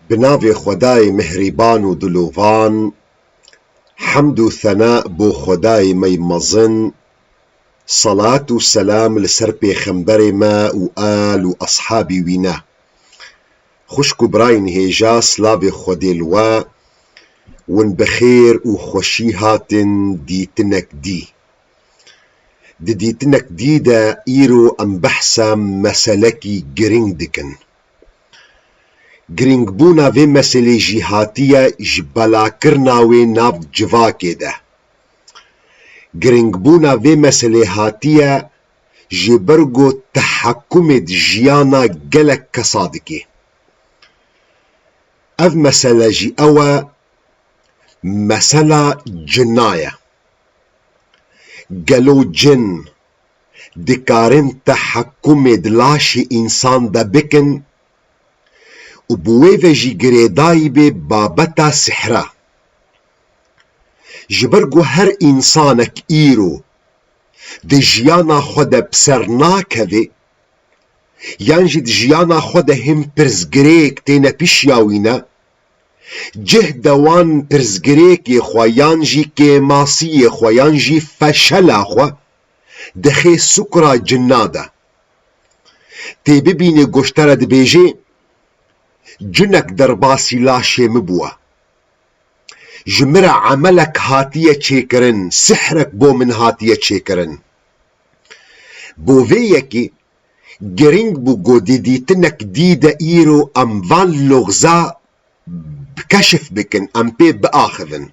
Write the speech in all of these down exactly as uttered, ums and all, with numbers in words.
Bi navê Xwedayê mihrîban û dilovan, hemd û sena bo Xwedayê me yê mezin, selat û selam li ser pêxemberê me û al û eshabî wî ne. Xwişk û birayên hêja, silavê Xwedê li we, win bi xêr û xweşî hatin dîtinek dî. Di dîtinek dî de îro em behsa meselekî girîng dikin. Girîngbûna vê meselê jî hatiye ji belakirina wê nav civakê de. Girîngbûna vê meselê hatiye ji ber ku tehekkumê di jiyana gelek kesa dike. Ev mesele jî ew e, mesela cina ye. Gelo cin dikarin tehekkumê di laşê însan de bikin û bi wê ve jî girêdayî bê babeta sihra? Ji ber ku her însanek îro di jiyana xwe de bi ser nakeve, yan jî di jiyana xwe de hin pirsgirêk têne pişiya wî ne, cih de wan pirsgirêkê xwe yan jî kêmasiyê xwe yan jî feşela xwe dixê sukra cina de. Tê bibînê goştera dibêjê, cinek derbasî laşê min bûye. Ji min re emelek hatiye çêkirin, sihrek bo min hatiye çêkirin. Bo vê yekê girîng bû ku di dîtinek dî de îro em van loxza keşif bikin, em pê biaxivin.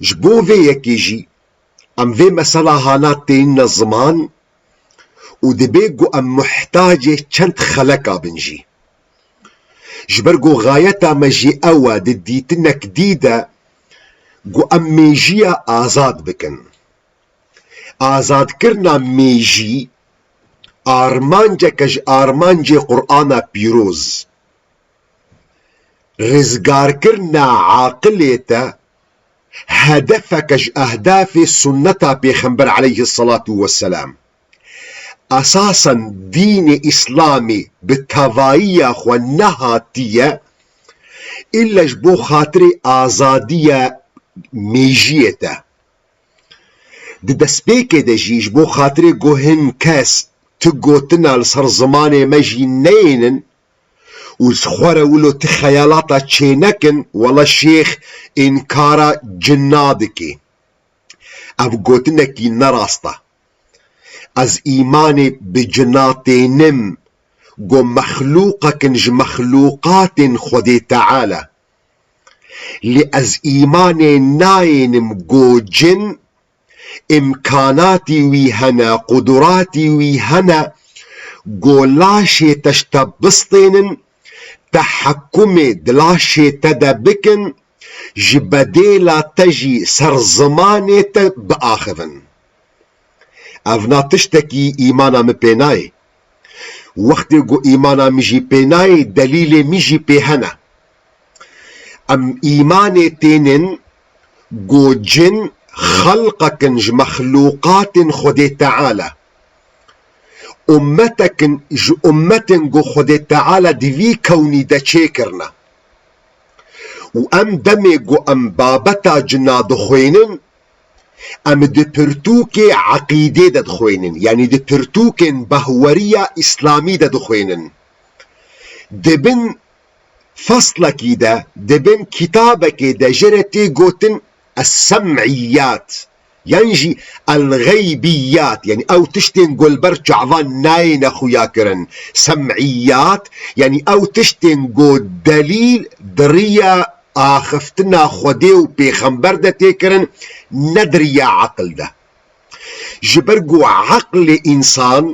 Ji bo vê yekê jî em vê mesela hana tênine ziman û dibê ku em muhtacê çend xeleka bin jî. Ji ber ku xayeta me jî ew e di dîtinek dî de ku em mêjiya azad bikin. Azadkirina mêjî armanceke ji armancê Qur'ana Pîroz, rizgarkirina aqilê te hedefeke ji ehdafê sunneta Pêxember aleyhisselatu vesselam. Esasen dînê Îslamî bi tevayiya xwe nehatiye îlle ji bo xatirê azadiya mêjiyê te. Di destpêkê de jî ji bo xatirê ku hin kes ti gotina li ser zimanê me jî neyênin û ji xwe re wilo ti xeyalata çênekin, wela şêx înkara cina dike. Ev gotinekî ne rast e. Ez îmanê bi cina tênim, ku mexlûqek in ji mexlûqatên Xwedê Teala. Lê ez îmanê nayênim ku cin îmkanatî wî hene, quduratî wî hene, ku laşê te ji te bistênin, tehekkumê di laşê te de bikin, ji bedêla te jî ser zimanê te biaxivin. Evna tiştekî îmana min pê nayê. Wextê ku îmana min jî pê nayê, delîlê min jî pê hene. Em îmanê tênin ku cin xelqek in ji mexlûqatên Xwedê Teala. Ummetek in ji ummetên ku Xwedê Teala di vî kewnî de çêkirine. Û em demê ku em babeta cina dixwênin, em di pirtûkê eqîdê de dixwênin, yanî di pirtûkên behweriya îslamî de dixwênin. Di bin feslekî de, di bin kitabekê de ji re tê gotin es-sem'iyat, yan jî el-xeybiyat, yanî ew tiştên ku li ber çavan nayêne xuya kirin. Sem'iyat, yanî ew tiştên ku delîl di riya axiftina Xwedê û pêxember de tê kirin, ne di riya eqil de. Ji ber ku eqilê însan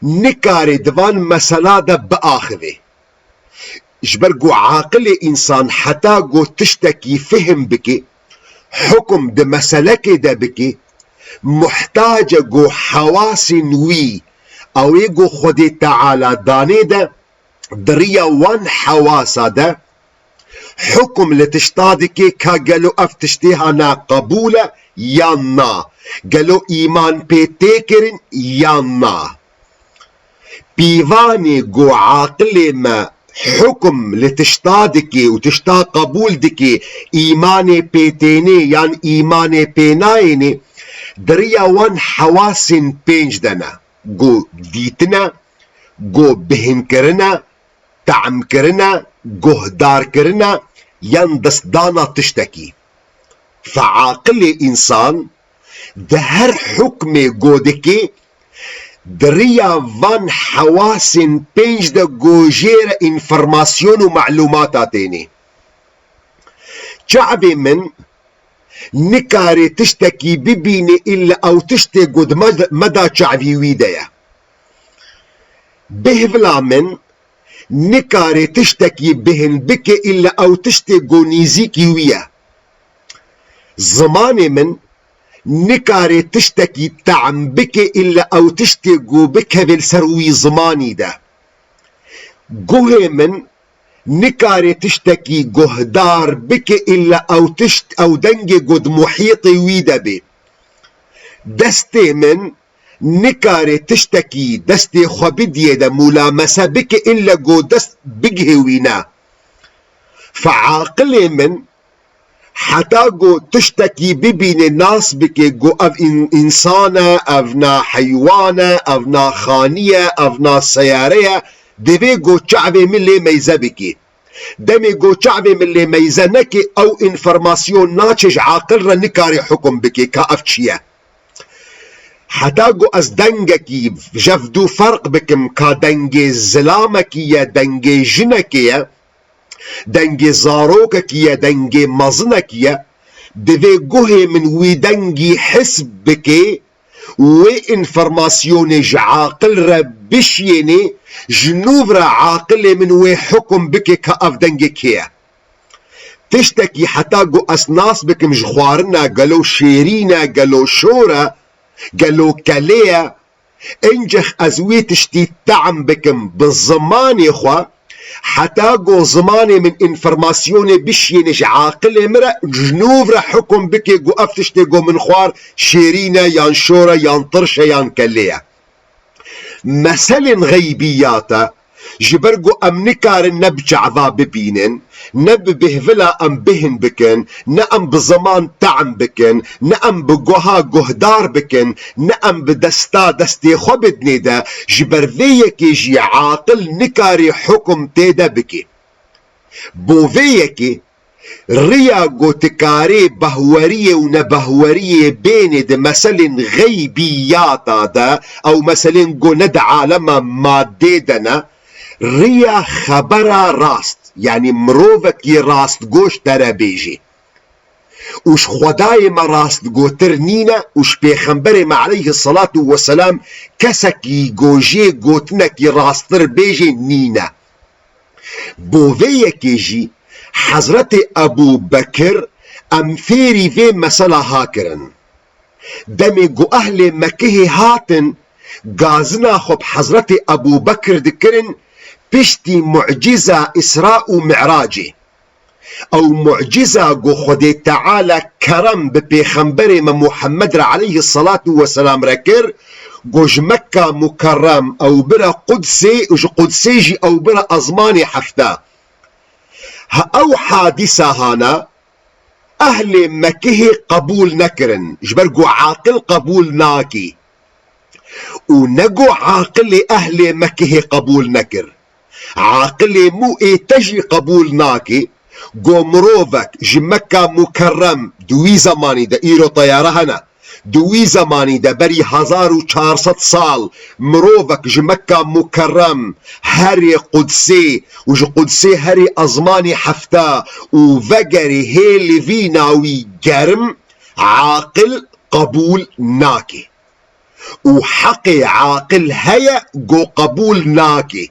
nikare di van mesela de biaxive. Ji ber ku aqilê însan heta ku tiştekî fihim bike, hukum di meselekê de bike, muhtac e ku hewasên wî, ew ê ku Xwedê Teala danê de, di riya wan hewasa de hukum li tişta dike ka gelo ev tiştê hana qebûl e yan na, gelo îman pê tê kirin yan na. Pîvanê ku aqilê me hukum li tişta dike û tişta qebûl dike, îmanê pê tênê yan îmanê pê nayênê, di riya wan hewasên pênc de ne, ku dîtine, ku bihinkirine, te'mkirine, guhdarkirine yan destdana tiştekî. Fe aqilê însan di her hukmê ku dike, di riya van hewasên pênc de ku jê re înformasyon û melûmata tênê. Çavê min nikarê tiştekî bibînê îlle ew tiştê ku di me, me da çavî wî de ye. Bêhvila min nikarê tiştekî bihin bike îlle ew tiştê ku nîzîkî wî ye. Zimanê min nikarê tiştekî te'm bike îlle ew tiştê ku bikeve li ser wî zimanî de. Guhê min nikarê tiştekî guhdar bike îlle ew tişt, ew dengê ku di muhîtê wî de bê. Destê min nikarê tiştekî destê xwe bidiyê de mûlamese bike îlle ku dest bigihê wî ne. Fe aqilê min heta ku tiştekî bibînê nas bike ku ev în-, însan e, ev na heywan e, ev na xanî ye, ev na seyare ye, divê ku çavê min lê meyze bike. Demê ku çavê min lê meyze neke, ew înformasyon naçe ji aqil re nikare hukum bike ka ev çi ye. Heta ku ez dengekî jev dû ferq bikim ka dengê zilamekî ye, dengê jinekê ye, dengê zarokekî ye, dengê mezinekî ye, divê guhê min wî dengî his bike, wê înformasyonê ji aqil re bişiyênê, ji nûv re aqilê min wê hukum bike ka ev dengê kê ye. Tiştekî heta ku ez nas bikim ji xwarin e, gelo şêrîn e, gelo şor e, gelo kelê ye, Encix ez wê tiştî te'm bikim bi zimanê xwe, heta ku zimanê min înformasyonê bişiyêne ji aqilê min re, ji nûv re hukum bike ku ev tiştê ku min xwar şêrîn e, yan şor e, yan tirş e, yan kelê ye. Meselên xeybiyat e, ji ber ku em nikarin ne bi çava bibînin, ne bi bêhvila em bêhn bikin, ne em bi ziman te'm bikin, ne em bi guha guhdar bikin, ne em bi desta destê xwe bidinê de, ji ber vê yekê jî aqil nikarê hukum tê de bike. Bo vê yekê, riya ku dikarê behweriyê û nebehweriyê bênê di meselên xeybiyata de, ew meselên ku ne di alema madê de ne, riya xebera rast, yanî mirovekî rastgoş te re bêjê. Û ji Xwedayê me rastgotir nîne û ji Pêxemberê me aleyhisselatu vesselam kesekî ku jê gotinekî rasttir bêjê nîne. Bo vê yekê jî Hezretê Ebû Bekir em fêrî vê mesela ha kirin. Demê ku ehlê Mekihê hatin, gazina xwe bi Hezretê Ebû Bekir dikirin, piştî mucîza Îsra û Mi'racê. Ew mucîza ku Xwedê Teala kerem bi Pêxemberê me Muhammed re aleyhisselatu vesselam re kir, ku ji Mekka Mukerrem ew bire Qudsê û ji Qudsê jî ew bire ezmanê hefta. Ha ew hadîsa hana, ehlê Mekihê qebûl nekirin, ji ber ku aqil qebûl nake. Û ne ku aqilê ehlê Mekihê qebûl nekir. Aqilê mû ê te jî qebûl nake, ku mirovek ji Mekka Mukerrem di wî zemanî de, îro teyare hene, di wî zemanî de berî hezar û çar sed sal mirovek ji Mekka Mukerrem herê Qudsê û ji Qudsê herê ezmanê hefta û vegerê hê li vî nawî germ, aqil qebûl nake. Û heqê aqil heye ku qebûl nake.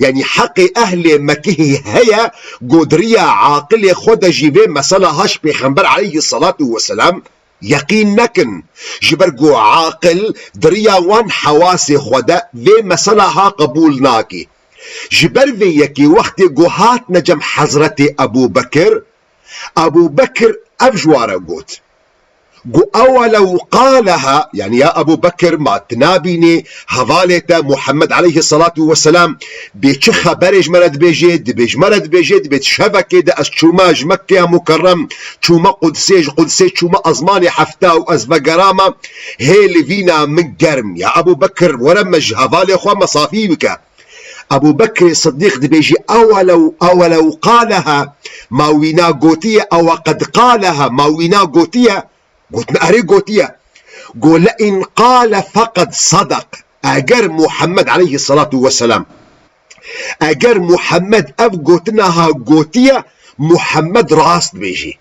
Yanî heqê ehlê Mekihê heye ku di riya aqilê xwe de jî vê mesela ha ji Pêxember aleyhisselatu vesselam yeqîn nekin. Ji ber ku aqil di riya wan hewasê xwe de vê mesela ha qebûl nake. Ji ber vê yekê wextê ku hatine cem Hezretê Ebû Bekir, Ebû Bekir ev ji wa re got, Got, "Ewelew qaleha", yani ya Ebu Bekir, ma tu nabînî hevalê te Muhammed aleyhissalatu vesselam bê çi xeberê ji me re dibêje, dibê ji me re dibêje, dibê şevekê de ez çûme ji Mekkê Mukerrem, çûme Qudsê, ji Qudsê çûme ezmanê hefta û ez vegerame, hê li vîna min germ. Ya Ebu Bekir, were me ji hevalê xwe mesafî bike. Ebu Bekrê Sidîq dibêjî, "Ewelew, ewelew qaleha", ma wîna gotiye, "Ewe qed qaleha", ma wîna gotiye? Gotin, "Erê gotiye." Go, "Le in qale feqed sadaq." Eger Muhammed aleyhissalatu vesselam, eger Muhammed ev gotina ha gotiye, Muhammed rast dibêjî.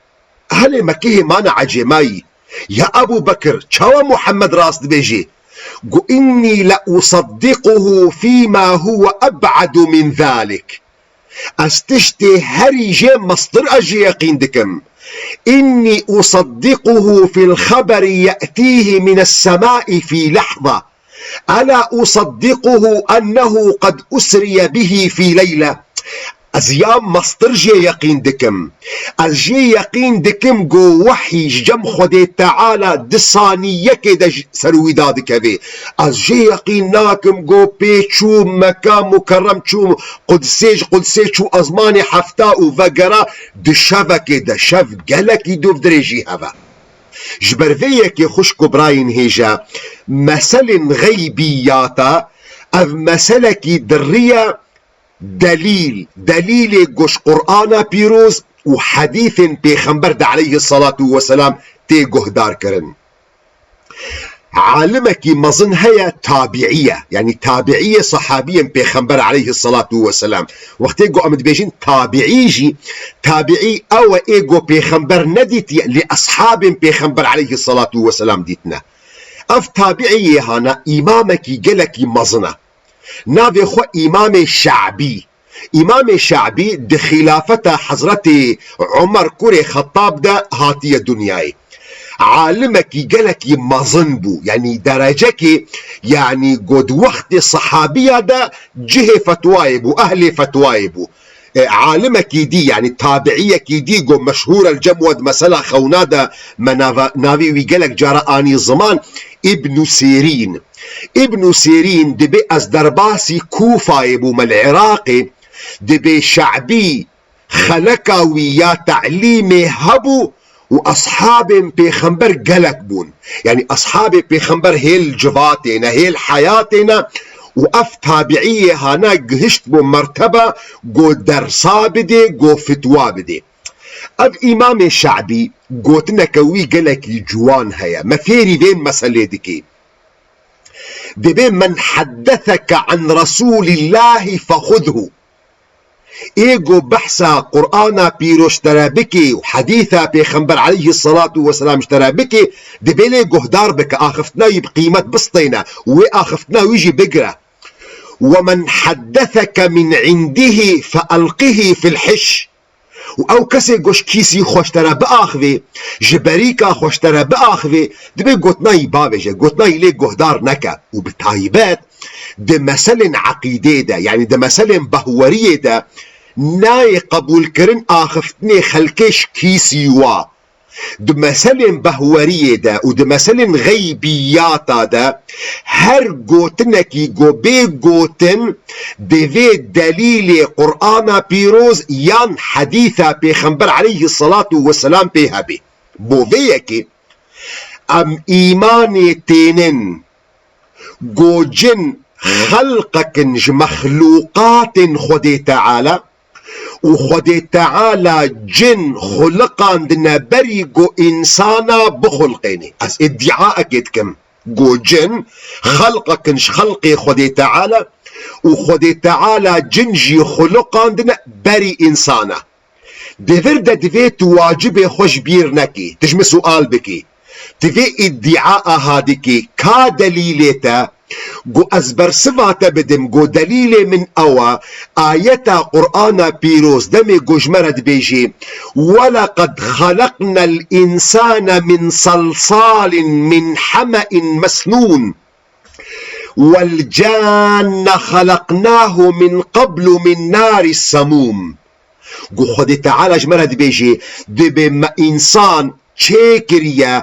Ehlê Mekkehê mane ecêmayî. Ya Ebu Bekir, çawa Muhammed rast dibêjî? Go, "Innî le usaddiquhu fîma huwe eb'adu min zalik." Ez tiştê herî jê mestir ez jê yeqîn dikim. "Innî usaddiquhu fil xeberi ye'tîhi mines semai fî lehza." Ela usaddiquhu ennehu qed usriye bihi fî leyle. Ez ya mestir jê yeqîn dikim. Ez jê yeqîn dikim go wehî ji cem Xwedê Teala di saniyekê de ji ser wî dadikeve. Ez jê yeqîn nakim go pê çû Meka Mukerrem, çû Qudsê, ji Qudsê çû ezmanê hefta û vegera di şevekê de. Şev gelekî dûr dirêjî heve. Ji ber vê yekê xwişk û birayên hêja, meselên xeybiyata, ev meselekî diriye delîl, delîlê ku ji Qur'ana pîroz û hedîfên Pêxember de aleyhissalatu vesselam tê guhdar kirin. Alimekî mezin heye, tabiî ye. Yanî tabiî ye sahabiyên Pêxember aleyhissalatu vesselam. Wextê ku em dibêjin tabiî jî, tabiî ew e ê ku Pêxember nedîtiye, lê eshabên Pêxember aleyhissalatu vesselam dîtine. Ev tabiî yê hana îmamekî gelekî mezin e. Navê xwe Îmamê Şe'bî. Îmamê Şe'bî di xîlafeta Hezretê Omer kurê Xettab de hatiye dinyayê. Alimekî gelekî mezin bû. Yanî derecekê, yanî ku di wextê sehabiya de cihê fetwayê bû, ehlê fetwayê bû. E, alimekî dî, yanî tabiîyekî dî ku meşhûr e li cem we di mesela xewna de me nava-, navê wî gelek cara anî ziman, Îbnû Sîrîn. Îbnû Sîrîn dibê ez derbasî Kûfayê bûme li Iraqê, dibê Şe'bî xeleka wî ya telîmê hebû û eshabên Pêxember gelek bûn. Yanî eshabê Pêxember hê li civatê ne, hê li heyatê ne û ev tabiî yê hana gihişt bo merteba go dersa bidê, go fitwa bidê. Ev Îmamê Şe'bî gotineke wî gelekî ciwan heye. Me fêrî vê meselê dikê. Dibê, "Men heddeseke an Resûlîllahî fexudhu." Ê ku behsa Qur'ana pîroz ji te re bikê û hedîsa Pêxember aleyhissalatu vesselam ji te re bikê, dibê lê guhdar bike, axiftina wî bi qîmet bistêne û wê axiftina wî jî bigire. "Ve men heddeseke min indihî fe elqihî fil hiş." Û ew kesê ku ji kîsî xwe ji te re biaxivê, ji berîka xwe ji te re biaxivê, dibê gotina wî bavêje, gotina wî lê guhdar neke. Û bi taybet di meselên eqîdê de, yanî di meselên behweriyê de nayê qebûlkirin axiftinê xelkê ji kîsî wa. Di meselên behweriyê de û di meselên xeybiyata de her gotinekî ku bê gotin, divê delîlê Qur'ana pîroz yan hedîsa Pêxember aleyhissalatu vesselam pê hebe. Bo vê yekê em îmanê tênin ku cin xelqek in ji mexlûqatên Xwedê Teala û Xwedê Teala cin xuliqandine berî ku însana bixulqênê. Ez îdîaekê dikim ku cin xelqek in ji xelqê Xwedê Teala û Xwedê Teala cin jî xuliqandine berî însana. Di vir de divê tu wacibê xwe ji bîr nekî, tu ji min sual bikî. Divê îdîa aha dikî, ka delîlê te, ku ez bersiva te bidim, ku delîlê min ew e, ayeta Qur'ana pîroz demê ku ji me re dibêjê, "Weleqed xeleqnel însane min selsalin min heme'in mesnûn." "Welcanne xeleqnahu min qeblu min nari semûm." Ku Xwedê Teala ji me re dibêjê, dibê me însan çêkiriye,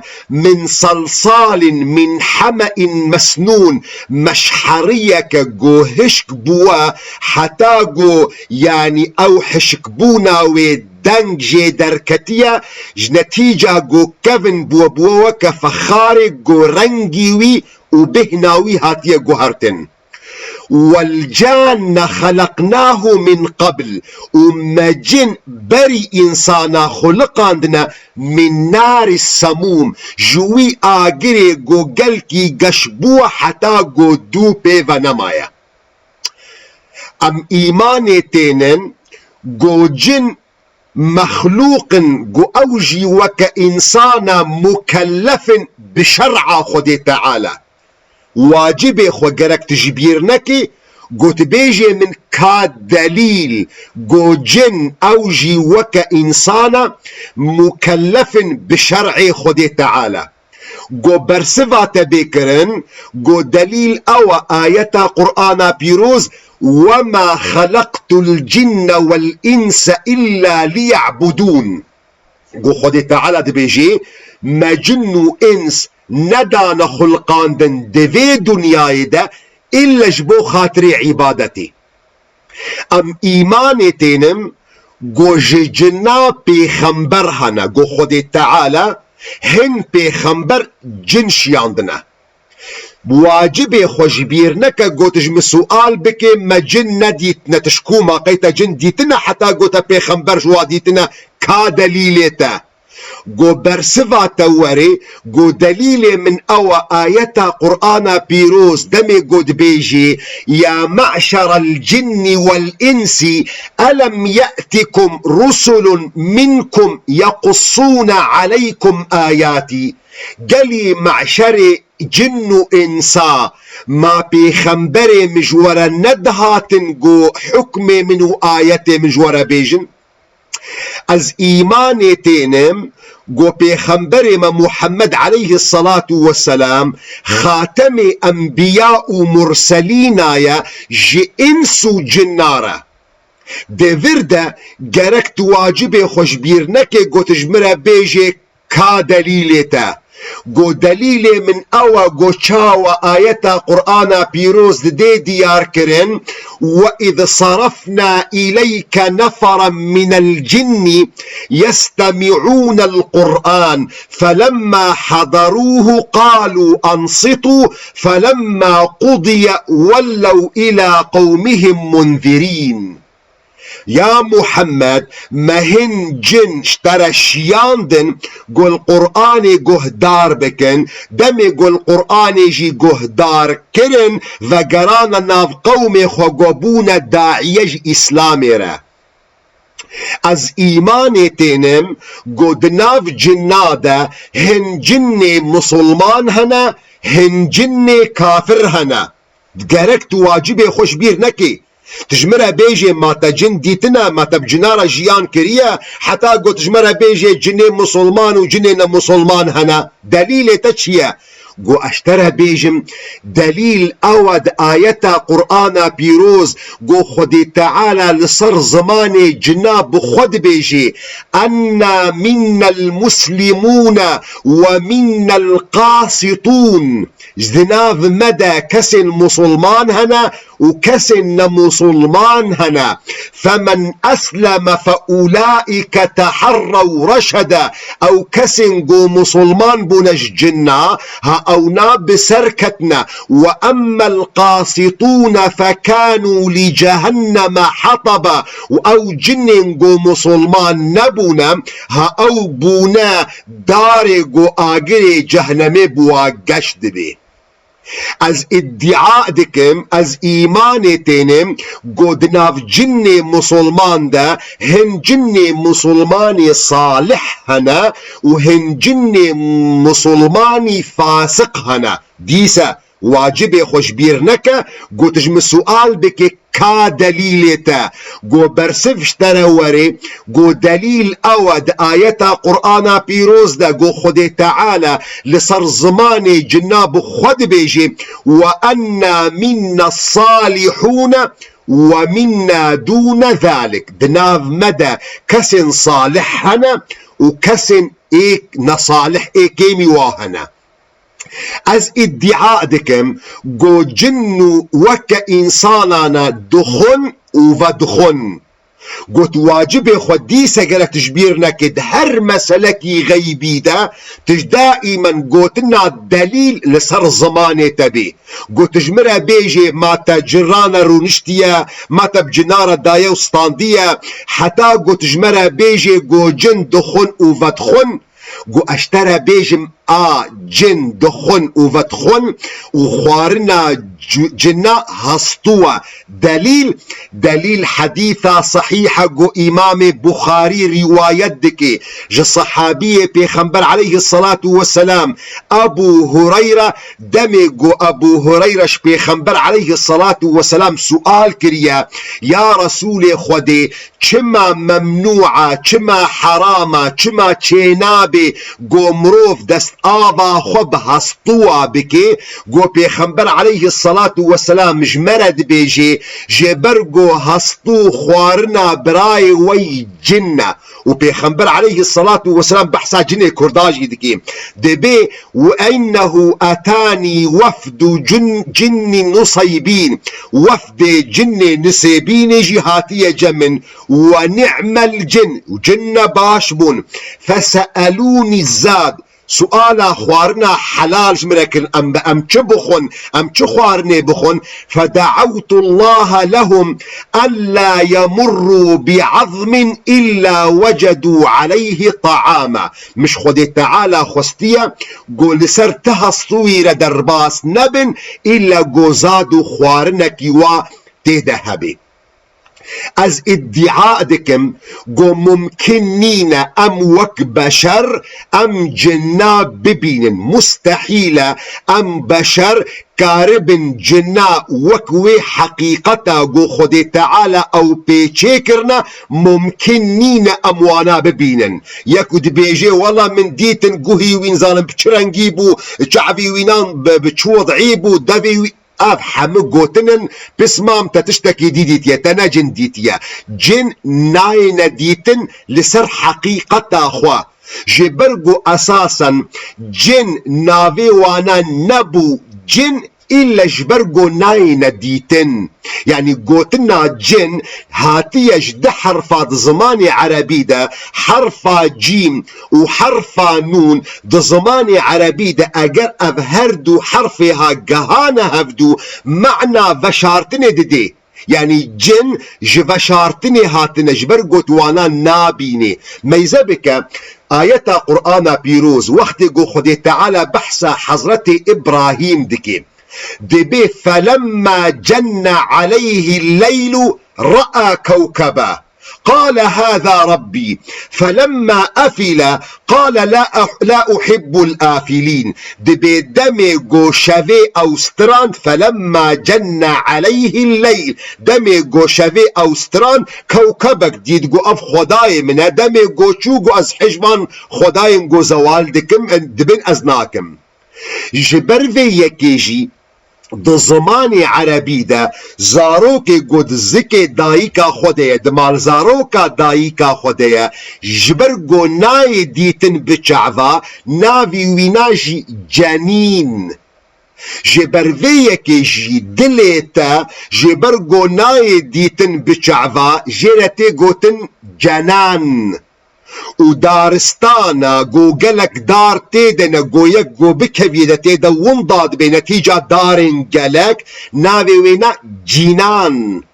min salsalin min heme'in mesnûn, meşheriyeke ku hişk bûwe, heta ku, yanî ew hişkbûna wê deng jê derketiye, ji netîca ku kevin bûwe, bûwe weke fexarê ku rengî wî û bêhna wî hatiye guhertin. Wel canne xeleqnahu min qebl, û me cin berî însana xuliqandine, min nari semûm, ji wî agirê ku gelkî geş bûwe heta ku dû pê venemaye. Em îmanê tênin ku cin mexlûq in, ku ew jî weke însana mukellef in bi şer'a Xwedê Teala. Wacibê xwe gerek tu ji bîr nekî, ku tu bêjê min ka delîl, ku cin ew jî weke însana mukellef in bi şer'ê Xwedê Teala. Ku bersiva te bê kirin, ku delîl ew e ayeta Qur'ana pîroz, "Wema xeleqtul cinne vel inse illa liya'budûn." Ku Xwedê Teala dibêjê, "Me cin û ins nedane xulqandin di vê dinyayê de, îlle ji bo xatirê îbadetê." Em îmanê tênim ku ji cina pêxember hene, ku Xwedê Teala hin pêxember cin şiyandine. Wacibê xwe ji bîr neke, got ji min sual bike, me cin nedîtine, tu ji ku ma qey te cin dîtine, heta gote pêxember ji wa dîtine, ka delîlê te? Go bersiva te were, go delîlê min ew e, ayeta Qur'ana pîroz, demê go dibêjî, "Ya me'şerel cinnî wel însî, elem ye'tikum rusulun minkum yequssûne aleykum ayatî?" Gelî me'şerê cin û însa, ma pêxemberê min ji we re nedihatin, go hukmê min û ayetê min ji we re bêjin? Ez îmanê tênim, go pêxemberê me Muhammed aleyhisselatu vesselam, xatemê enbiya û murselîna ye ji îns û cinna re. Di vir de gerek tu wacibê xwe ji bîr neke, go tu ji min re bêjê ka delîlê te. Go delîlê min ew e, go çawa ayeta Qur'ana pîroz didê diyar kirin, "Ve iz sarafna ileyke neferen minel cinni yestemi'ûnel Qur'an, felemma hadarûhu qalû ansitû, felemma qudiye wellew ila qewmihim munzirîn." Ya Muhammed, me hin cin ji te re şiyandin, go li Qur'anê guhdar bikin, demê go li Qur'anê jî guhdar kirin, vegerane nav qewmê xwe, go bûne daîye ji Îslamê re. Ez îmanê tênim, go di nav cina de hin cinê musulman hene, hin cinê kafir hene. Gerek tu wacibê xwe ji bîr nekî. Tu ji min re bêjê, ma te cin dîtine, ma te bi cina re jiyan kiriye, heta got ji min re bêjê cinê musulman û cinê nemusulman hene. Delîlê te çi ye? Go ez ji te re bêjim, delîl ew e di ayeta Qur'ana pîroz, go Xwedê Teala li ser zimanê cina bi xwe dibêjê, "Enna minnel muslimûne ve minnel qasitûn." Ji di nav me de kesên musulman hene û kesên nemusulman hene. "Femen esleme fe ulaîke teherrew reşede." Ew kesên ku musulman bûne ji cinna, ha ewna bi ser ketine. "Ve emmel qasitûne fekanû li cehenneme hataba." Û ew cinên ku musulman nebûne, ha ew bûne darê ku agirê cehnemê bi wa geş dibê. Ez îddia dikim, ez îmanê tênim, go di nav cinê musulman de hin cinê musulmanê salih hene û hin cinê musulmanî fasiq hene. Dîse wacibê xwe ji bîr neke, go tu ji min sual bike, ka delîlê te? Go bersiv ji te re were, go delîl ew e, di ayeta Qur'ana pîroz de, go Xwedê Teala li ser zimanê cina bi xwe dibêje, "Ve enna minna salihûne ve minna dûne zalik." Di nav me de kesên salih hene û kesên ê nesalih, ê kêmî wa hene. Ez îdîa dikim, go cin û weke însanana dixwin û vedixwin. Got, wacibê xwe dîse gere tu ji bîr nekî, di her meselekî xeybî de tu ji daîmen gotina delîl li ser zimanê te bê. Got, tu ji min re bêjê, ma te cin rane rûniştiye, ma te bi cina re daye û standiye, heta got, tu ji me re bêjê, go cin dixwin û vedixwin. Got, ez ji te re bêjim, a cin dixwin û vedixwin û xwarina cu-, cina hestû e. Delîl, delîl hedîsa sehîh e, got, Îmamê Buxarî rîwayet dike ji sehabiyê Pêxember aleyhisselatu vesselam, Ebû Hureyre, demê got Ebû Hureyre ji Pêxember aleyhisselatu vesselam sual kiriye, ya Resûlê Xwedê, çima memnû e, çima heram e, çima çênabe, go mirov dest ava xwe bi hestûa bike, go Pêxember aleyhisselatu vesselam ji me re dibêje, ji ber go hestû xwarina birayê we yî cin e. Û Pêxember aleyhisselatu vesselam behsa cinê kurda jî dike. Dibê, "Ve ennehu etanî wefdu cin-, cinni nusaybîn." Wefdê cinê Nisêbînê jî hatiye cem min. "Ve ni'mel cin." Û cin ne baş bûn. "Feseelûnî zad." Suala xwarina helal ji min re kirin. Em, em çi bixwin? Em çi xwarinê bixwin? "Fede'ewtullaha lehum ella yemurru bi'azmin illa wecedû aleyhi ta'ama." Min ji Xwedê Teala xwestiye, go li ser ti hestûyî re derbas nebin, îlla go zad û xwarinekî wa tê de hebe. Ez îdîa dikim, go mumkin nîne em wek beşer, em cina bibînin. Mustehîl e em beşer karibin cina wek wê heqîqeta go Xwedê Teala ew pê çêkirine, mumkin nîne em wana bibînin. Yek û dibêje, wela min dîtin guhî wî nizanim bi çi rengî bû, çavî wînan bi, bi çi wed'î bû, devê wî, ev hemû gotin in, pismam te tiştekî dî dîtiye, te ne cin dîtiye. Cin nayêne dîtin li ser heqîqeta xwe. Ji ber ku esasen cin navê wana nebû cin, îlle ji ber ku nayêne dîtin. Yanî gotina cin hatiye ji du herfa di zimanê erebî de, herfa cîm û herfa nûn. Di zimanê erebî de eger ev her du herfê ha gehane hevdu, mana veşartinê didê. Yanî cin ji veşartinê hatine, ji ber ku tu wana nabînî. Meyze bike, ayeta Qur'ana pîroz, wextê ku Xwedê Teala behsa Hezretê Îbrahîm dike, dibê, "Felemma cenne aleyhil leylu ra'a kewkeba." Qale, "Hâzâ Rabbî." Felemma efile, qale, "La uh-, la uhibbul afilîn." Dibê demê go şevê ew strand, felemma cenne aleyhil leyl. Demê go şevê ew strand, kewkebek dît, go, "Ev xwedayê min e." Demê go çû, go, "Ez hej van xwedayên go zewal dikim, dibin ez nakim." Ji ber vê yekê jî di zimanê erebî de zarokê ku di zikê dayika xwe de ye, di malzaroka dayika xwe de ye, ji ber ku nayê dîtin bi çava, navê wîna jî cenîn. Ji ber vê yekê jî dilê te, ji ber ku nayê dîtin bi çava, jê re tê gotin cenan. Û daristana, go gelek dar tê de ne, go yek go bikevî de tê de winda dibê, netîca darên gelek, navê wê ne cînan.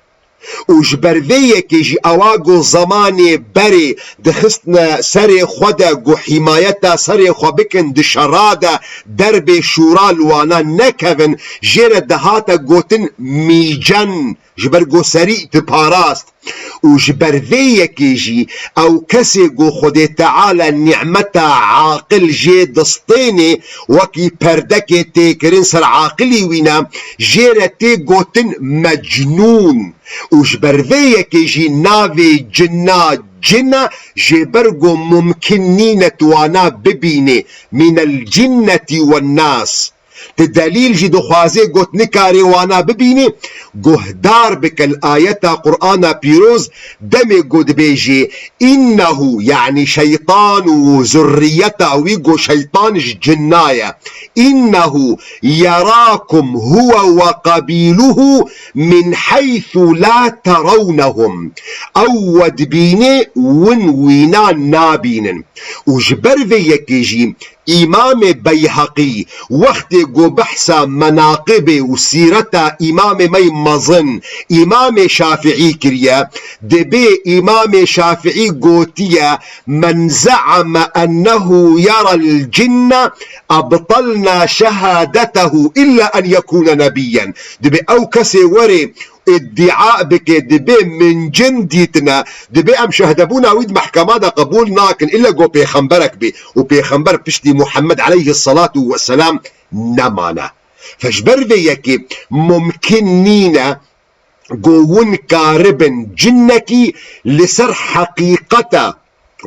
Û ji ber vê yekê jî ewa go zemanê berê dixistine serê xwe de, go hîmayeta serê xwe bikin, di şera de derbê şûra li wana nekevin, jê re dihate gotin mîcen, ji ber go serî diparast. Û ji ber vê yekê jî ew kesê ku Xwedê Teala nîmeta aqil jê distênê, wekî perdekê tê kirin ser aqilî wî ne, jê re tê gotin mecnûn. Û ji ber vê yekê jî navê cina cin e, jê ber ku mumkin nîne tu wana bibînê, mînel cinnetî wen nas. Ti delîl jî dixwaze got nikarê wana bibîne, guhdar bike li ayeta Qur'ana pîroz, demê ku dibêje, "Înnehu", yanî şeytan û zurriyeta wî, ku şeytan ji cinna ye. "Înnehu yerakum huwe ve qabîluhu min heythu la terewnehum." Ew we dibîne, win wîna nabînin. Û ji ber vê yekê jî Îmamê Beyheqî wextê ku behsa menaqibê û sîreta Îmamê me yê mezin, Îmamê Şafiî kiriye, dibê Îmamê Şafiî gotiye, "Men ze'ame ennehu yerel cinne ebtelna şehadetehu illa en yekûne nebiyyen." Dibê ew kesê were îdîa bike, dibê min cin dîtine, dibê em şehdebûna wî di mehkema de qebûl nakin, îlle ku pêxemberek bê û pêxember piştî Muhammed aleyhisselatu vesselam nemane. Fe ji ber vê yekê mumkin nîne ku win karibin cinnekî li ser heqîqeta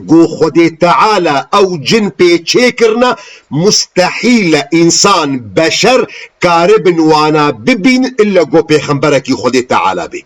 ku Xwedê Teala ew cin pê çêkirine, mustehîl e însan, beşer, karibin wana bibînin, îlle ku pêxemberekî Xwedê Teala bê.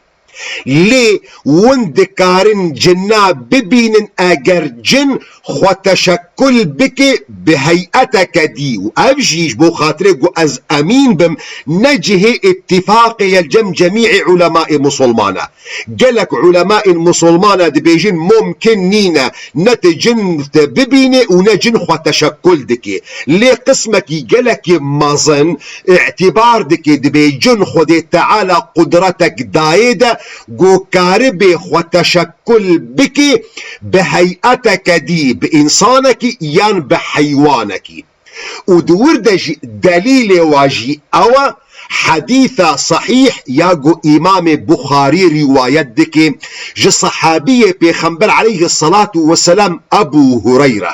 Lê win dikarin cina bibînin, eger cin xwe teşekkul bike bi heyeteke dî. Û ev jî ji bo xatirê ku ez emîn bim, ne cihê îttifaqê ye li cem cemî'ê ulemaê musulmana. Gelek ulemayên musulmana dibêjin mumkin nîne ne ti cin te bibîne û ne cin xwe teşekkul dike. Lê qismekî gelekî mezin îtîbar dike, dibê cin Xwedê Teala qudretek dayê de ku karibê xwe teşekkul bike bi heyeteke dî, bi însanekî yan bi heywanekî. Û di wir de jî delîlê wa jî ew e, hedîsa sehîh ya ku Îmamê Buxarî rîwayet dike ji sehabiyê Pêxember aleyhisselatu vesselam Ebû Hureyre.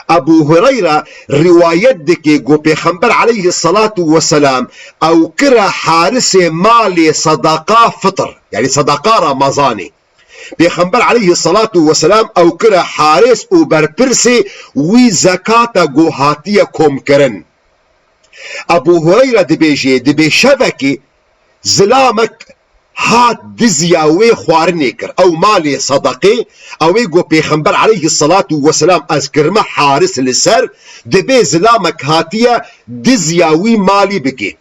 Ebû Hureyre rîwayet dike ku Pêxember aleyhisselatu vesselam ew kire harisê malê sedeqa fitr, yanî sedeqa Ramazanê. Pêxember aleyhisselatu vesselam ew kire haris û berpirsê wî zekata ku hatiye komkirin. Ebû Hureyre dibêje, dibê şevekê zilamek hat diziya wê xwarinê kir. Ew malê sedeqê, ew ê ku Pêxember aleyhisselatu vesselam ez kirime haris li ser, dibê zilamek hatiye diziya wî malî bike.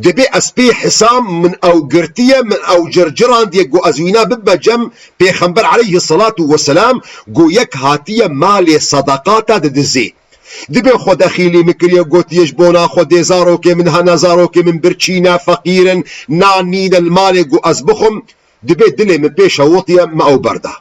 Dibê ez pê hisam, min ew girtiye, min ew circirandiye, ku ez wîna bibime cem Pêxember aleyhisselatu vesselam, ku yek hatiye malê sedeqa te didizê. Dibê xwe dexîlî min kiriye, gotiye ji bona Xwedê zarokê min hene, zarokê min birçî ne, feqîr in, nan nîne li malê ku ez bixwim. Dibê dilê min pê şewitiye, min ew berda.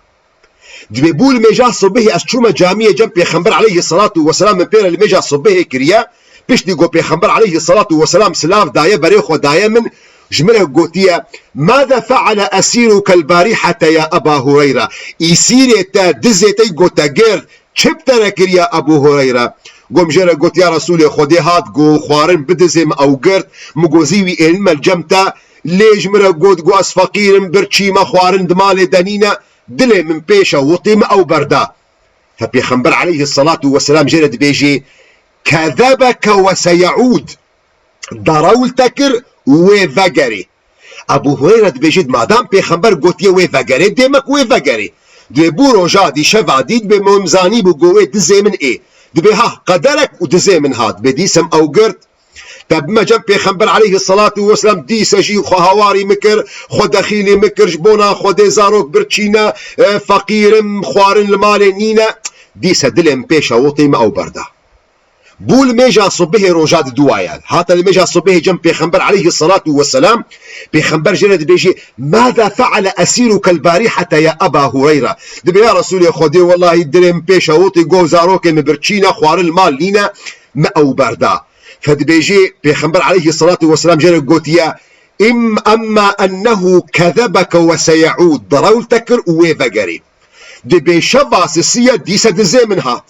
Dibê bû li mêja sibihê ez çûme camiyê cem Pêxember aleyhisselatu vesselam, min pê re li mêja sibihê kiriye. Piştî ku Pêxember aleyhisselatu vesselam silav daye, berê xwe daye min, ji min re gotiye, "Mâze feale esîrukel barîhete ya Eba Hureyre?" Îsîrê te, dizê te ku te girt, çi bi te re kiriye Ebû Hureyre? Gom jê re got, "Ya Resûlê Xwedê, hat ku xwarin bidizê, min ew girt, min got zî wî ênime li cem te, lê ji min re got, got ez feqîr im, birçî me, xwarin di malê de nîne." Dilê min pê şewitî, min ew berda. Fe Pêxember aleyhisselatu vesselam jê re dibêjê, "Kezebeke ve seyeûd." Derew li te kir û wê vegerê. Ebû Hureyre dibêjê, madam Pêxember gotiye wê vegerê, dê me ku wê vegerê. Dibê bû roja dî, şeva dî, dibê min zanîbû ku wê dizê min ê. Dibê ha, qederek û dizê min hat. Dibê dîsem ew girt. Te bime cem Pêxember aleyhisselatu vesselam, dîse jî xwe hawarî min kir, xwe dexîlî min kir, ji bona Xwedê zarok birçî ne, e, feqîr im, xwarin li malê nîne. Dîse dilê min pê şewitî, min ew berda. Bû li mêja sibihê roja diduwaye. Hate li mêja sibihê cem Pêxember aleyhisselatu vesselam, Pêxember jê re dibêjê, "Mâze feale esîrukel barîhete ya Eba Hureyre?" Dibê, "Ya Resûlê Xwedê, wellahî dilê min pê şewitî, got zarokê min birçî ne, xwarin li mal nîne, min ew berda." Fe dibêjê, Pêxember aleyhisselatu vesselam jê re gotiye, "Im, emma ennehu kezebeke ve seyeûd." Derew li te kir û wê vegerê. Dibê şeva sisiye, dîse dizê min hat.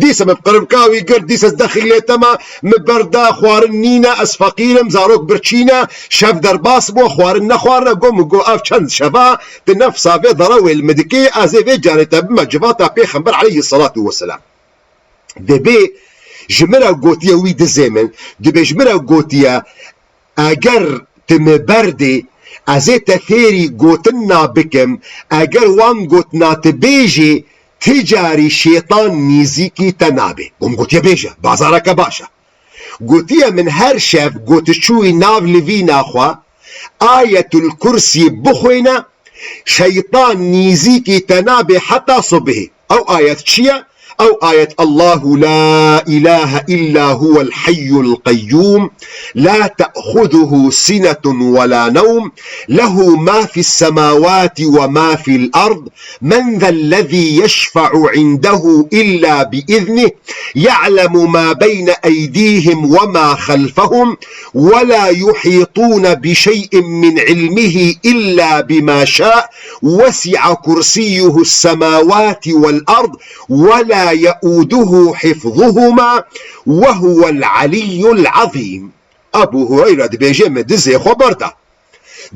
Dîse min qiribka wî girt, dîse ez dexîlê te me, min berda, xwarin nîne, ez feqîr im, zarok birçî ne, şev derbas bû, xwarin nexwarine, got min, got ev çend şeva, tu nefsa vê derewê li min dikê, ez ê vê carê te bime civata Pêxember aleyhisselatu vesselam. Dibê Ji min re gotiye wî dizê min, dibê ji min re gotiye, eger tu mi berdê, ez ê te fêrî gotina bikim, eger wan gotina tu bêjê, ti carî şêtan nîzîkî te nabe. Bûm gotiye bêje, bazareke baş e. Gotiye min her şev gotiçûyî nav livîna xwe, Ayetul Kursî bixwêne, şeytan nîzîkî te nabe heta subhê. Ew ayet çi ye? Ew ayet: "Allahu la ilahe illa huwel hayyul qayyum, la te'khuzuhu sinetun ve la nevm, lehu ma fis semawati ve ma fil ard, men zellezî yeşfe'u indehu illa bi iznih, ya'lemu ma beyne eydihim ve ma khalfahum, ve la yuhitun bi şey'in min ilmihi illa bima şa, vesi'a kursiyuhu semawati vel ard, ve la yeuduhu hifzuhuma, ve huvel aliyyul azîm." Ebu Hureyre dibêje, min dizê xwe berda.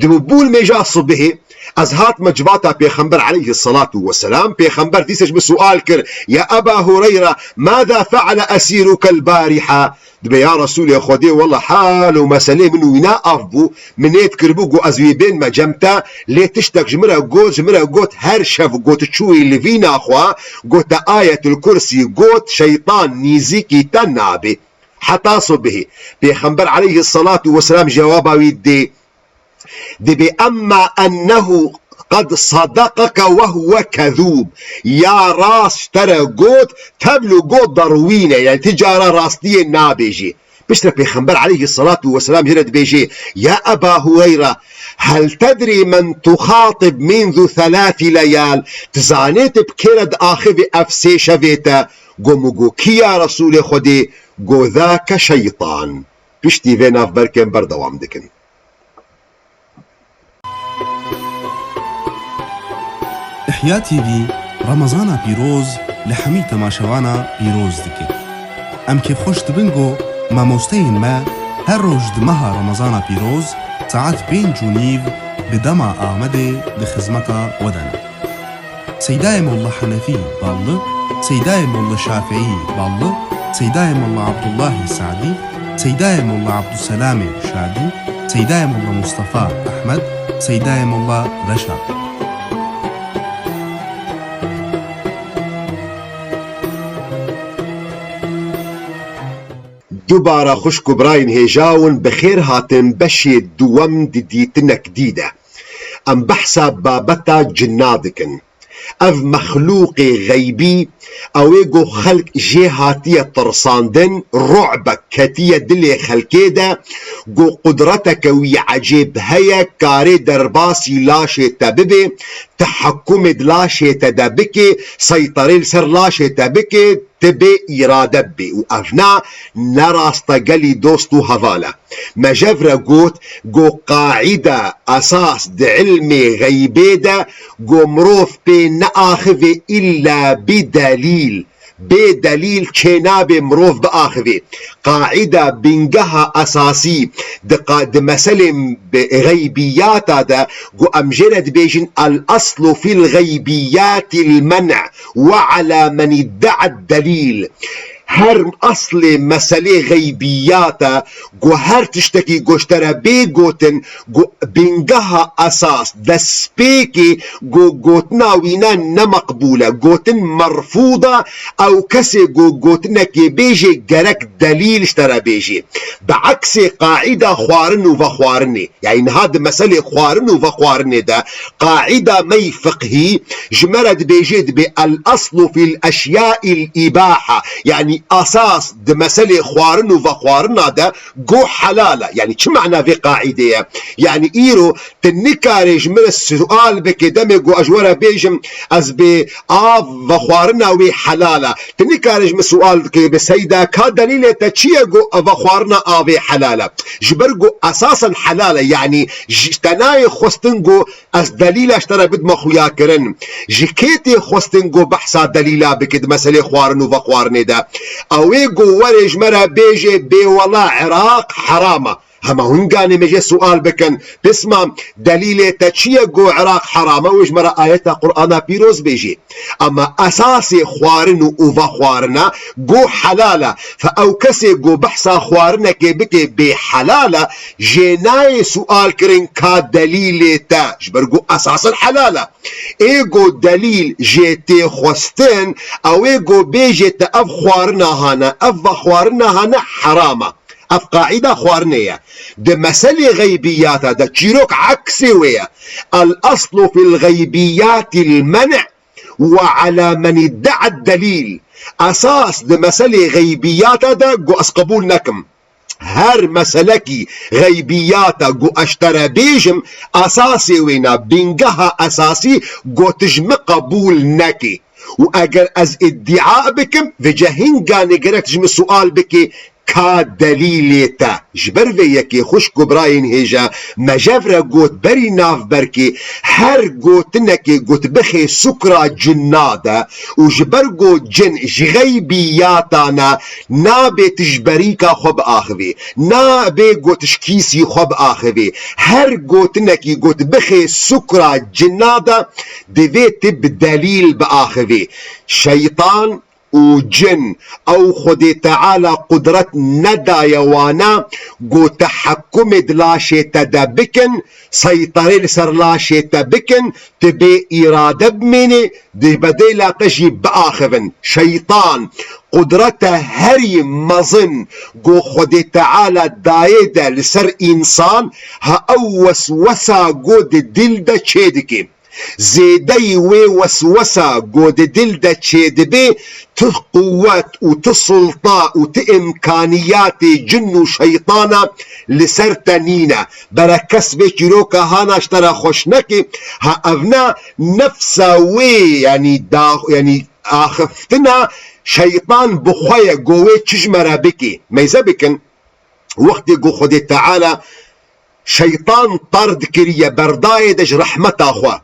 Dibû bûl mêja subihê, ez hatime civata Pêxember aleyhisselatu vesselam. Pêxember dîse ji min sual kir, "Ya Eba Hureyre, mâzâ fe'le esîrukel bâriha?" Dibê, "Ya Resûlê Xwedê, wela hal û meselê min wîna av bû, min nêt kiribû ku ez wî bênme cem te, lê tiştek ji min re got, ji min re got, her şev gotiçûyî li vîna xwe, got te Ayetul Kursî got, şeytan nîzîkî te nabe." Heta subihê. Pêxember aleyhisselatu vesselam cewaba wî dê. Dibê, "Emma ennehu qad sadakeke ve huve kezûb." Ya rast te re got, tevlo got derwîn e, yani ti cara rastiyê nabêjî. Piştre Pêxember aleyhisselatu vesselam jê re dibêjê, "Ya Eba Hureyre, hel tedrî men tuxatib minzu thelâthi leyal?" Tu zanê tu bi kê re diaxivî ev sê şevê te? Go min got, "Kî ya Resûlê Xwedê?" Go, "Zake şeytan." Piştî vê navberkên berdewam dikin. Ihya T V Remezana pîroz li hemî temaşevana pîroz dike. Em kêfxweş dibin ku mamosteyên me her roj di meha Remezana pîroz saet pênc û nîv bi dema Amedê di xizmeta we de ne. Seydayê Molla Henefî Ballı, Seydayê Molla Şafîî Ballı, Seydayê Molla Abdullahî Sadî, Seydayê Molla Abdulselamê Şadî, Seydayê Molla Mustafa Ehmed, Seydayê Molla Reşa. Dubara xwişk û birayên hêja hûn bi xêr hatin beşê duwem di dîtinek dî de. Em behsa babeta cinna dikin. Ev mexlûqê xeybî, ew ê ku xelk jê hatiye tirsandin, ru'bek ketiye dilê xelkê de, ku qudreteke wî ecêb heye, karê derbasî laşê te bibe, tehekkumê di laşê te de bike, seyterê li ser laşê te bike, tu bê îrade bibê. Û ev na, ne rast e gelî dost û heval e. Me jev re got, ku qaîde esas di ilmê xeybê de, ku mirov pê neaxive îlla bi delîl. Bê delîl çênabe mirov biaxive. Qaîde, bingeha esasî di qa-, di meselên bi-, xeybiyata de, ku em jê re dibêjin el-eslu fil xeybiyatil men' ve ala men idda'a delîl. Her eslê meselê xeybiyat e, ku her tiştekî ku ji te re bê gotin, ku bingeha esas, destpêkê, ku gotina wî ne, ne meqbûl e, gotin merfûd e, ew kesê ku gotinekê bêjê gerek delîl ji te re bêjê. Bi eksê qaîda xwarin û vexwarinê. Yani niha di meselê xwarin û vexwarinê de qaîda me yî fiqhî ji me re dibêje, dibê el-eslu fil eşya'il îbaha. Yani esas di meselê xwarin û vexwarina de go helal e. Yani çi mana vê qaîdê ye? Yani îro tu nikarê ji min re sual bike, demê go ez ji we re bêjim ez bê av vexwarina wê helal e. Tu nikarê ji min sual bike, bê Seyda, ka delîlê te çi ye go vexwarina avê helal e? Ji ber ku esasen helal e, yanî ji te nayê xwestin ku ez delîla ji te re bidime xuyakirin. Ji kê tê xwestin ku behsa delîla bike di meselê xwarin û vexwarinê de? Ew ê ku werê ji me re bêje, bê wela Iraq heram e. Hema hûn ganê me jê sual bikin, pisma delîlê te çi ye go Iraq heram e, wê ji me re ayeta Qur'ana pîroz bêjê. Ama esasê xwarin û vexwarina go helal e. Fe ew kesê go behsa xwarinekê bike bê helal e, jê nayê sual kirin ka delîlê te, ji ber go esasen helal e. Ê go delîl jê tê xwestin, ew ê go bêjê te ev xwarina hane, ev vexwarina hane heram e. Ev qaîda xwarinê ye. Di meselê xeybiyata de çîrok eksê wê ye. El aslu fil xeybiyati el men'u ve ala men idda'a delîl. Esas di meselê xeybiyata de go ez qebûl nekim. Her meselekî xeybiyata go ez ji te re bêjim, esasê wê ne, bingeha esasî go tu ji min qebûl nekî. Û eger ez îdîa bikim, vêca hîn ganê gerek tu ji min sual bikî, ka delîlê te? Ji ber vê yekê xwişk û birayên hêja, me jev re got berî navberkê, her gotinekê got bixê sukra cinna de û ji ber got cin ji xeybiyata ne, nabê tu ji berîka xwe biaxivî, nabê got ji kîsî xwe biaxivî. Her gotinekî got bixê sukra cinna de, divê tu bi delîl biaxivî. Şeytan û cin, ew Xwedê Teala qudret nedaye wana, go tehekkumê di laşê te de bikin, seyterê li ser laşê te bikin, tu bê îrade bimênê, di bedêla te jî biaxivin. Şeytan, qudrete herî mezin go Xwedê Teala dayê de li ser însan, ha ew weswesa go di dil de çêdike. Zêdeyî wê weswesa go di dil de çêdibe, tu quwet û tu sulta û tu îmkaniyatê cin û şeytana li ser te nîne. Bere kes vê çîroka hana ji te re xweş neke, ha ev ne nefsa wê, yanî da, yanî axiftina şeytan bi xwe ye, go wê çi ji me re bike. Meyze bikin, wextê go Xwedê Teala şeytan terd kiriye, berdayê de ji rehmeta xwe.